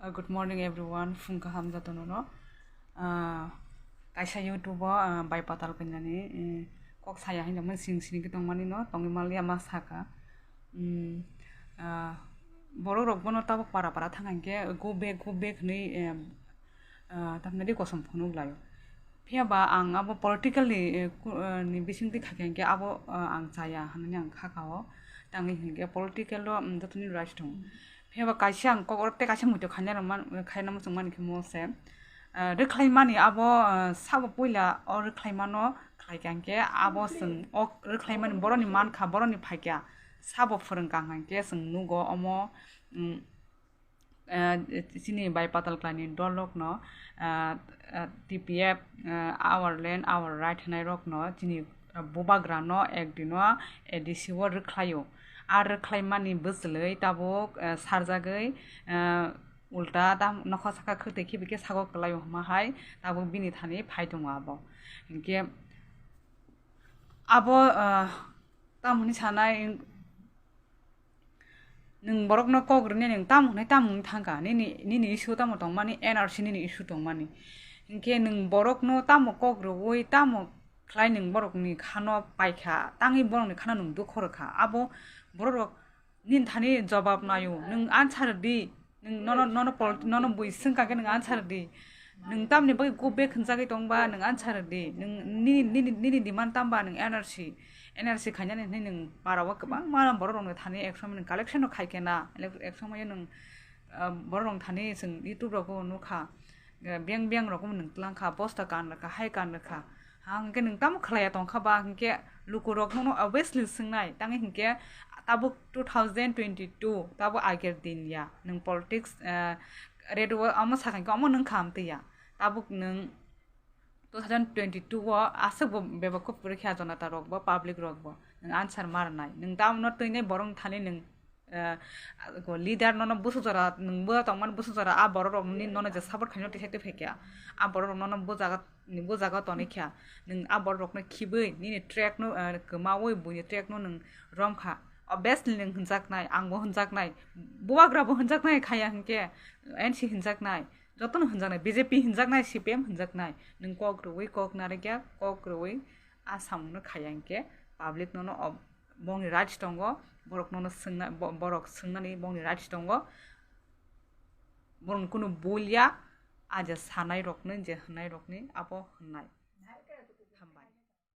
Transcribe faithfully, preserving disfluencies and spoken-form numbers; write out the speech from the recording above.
Uh, good morning everyone, phung kaham jotono no. Uh, kaisa YouTube o, uh, bai patal kainani, eh, kok saya hinwi mani sing sini ke tongmani no, tongwi maliya ma saka. Mm, uh, borok rok bono tabuk para para thang hingke go back, go back hinwi, eh, uh, tamni kosom phunuk laio. Phiya ba ang abo political ni, eh, ku-, eh, ni bising twi kha khe hingke abo, eh, ang chaya hinwi ang kha kha o. Tangwi hingke political o, mm, jotoni rights tongo. Phiya ba kaisa ang kok oro tei kaisa muitu khaina rwma-, khaina muchung mani khe mo se. Eh, rwkhlai mani abo, eh, sabo puila o rwkhlai mano khlai kha hingke abo chwng o rwkhlai mani boroni man kha, boroni phai kha. Sabo phwrwng kha hingke chwng nugo omo, mm, eh, chini bai patal khlaini dol rokno, eh, eh, T P F, eh, our land, our right hinai rokno chini, eh, bubagra no ekdino A D C o rwkhlaio. A rwkhlai mani bwchwlwi tabuk, eh, sarjagwi, eh, ulta tam nokha saka khwtwi khibi khe sago kwlaio hwnma hai tabuk bini thani phai tongo abo. Hinkhe abo, eh, tamoni sanai Nwng borokno kok rwni nwng tamo hwnwi tamo wngwi thangkha? Nini, nini issue tamo tongmani, N R C nini issue tongmani. Hinkhe nwng borokno tamo kok rwui, tamo khlai nwng borokni khano paikha, tangwi borokni khano nwng dukho rwkha. Abo borok rok nini thani jobab naio, nwng answer di, nwng nono, nono pol-, nono bui swngkha khe nwng answer di. Nwng tamni bagwi go back hwnjagwi tongba, nwng answer di. Nwng nini, nini, nini demand tamba nwng N R C, N R C khainani hwnwi nwng parao kwbangma borok rokni thani ek somoi nwng collection rok khai khe na, ek somoi nwng, ah, borok rokni thani chwng YouTube rogo nukha, ah, biyang biyang rogo nwng twlang kha, bosta kan rwkha, hai kan rwkha. Ha hwnkhe nwng tamo khlaiya tongkha ba, hwnkhe lukurok nono obviously swngnai, tangwi hwnkhe tabuk two thousand twenty-two, tabuk agir din ya, nwng politics, ah, radio o omo sakha hwnkhe omo nwng kha amtwi ya. Tabuk nwng two thousand twenty-two o aswk bo bebak khe puri khe Janata rok bo, public rok bo nwng answer ma rwnai. Nwng tamo no twinai borok thani nwng, eh, go leader nono busu jora, nwng bo tongmani busu jora, a borok rok ni nono je support khaino tisa twi phaikha, a borok rok nono bo jaga ni bo jaga toni kha, nwng a borok rok no khibwi nini track no, eh, kwmawi buini track no nwng romkha. Obviously nwng hwnjaknai, ang bo hwnjaknai, bubagra bo hwnjaknai khaya hwnkhe N C hwnjaknai. Jotono hwnjaknai, B J P hwnjaknai, C P M hwnjaknai, nwng kok rwui kok narikya, kok rwui a samungno khaya hinkhe public nono ob-, bongni rights tongo, borok nono swngna, bo-, borok swngnani bongni rights tongo, borokni kunu bul ya, a je sanai rokni, je hwnai rokni abo hwnai.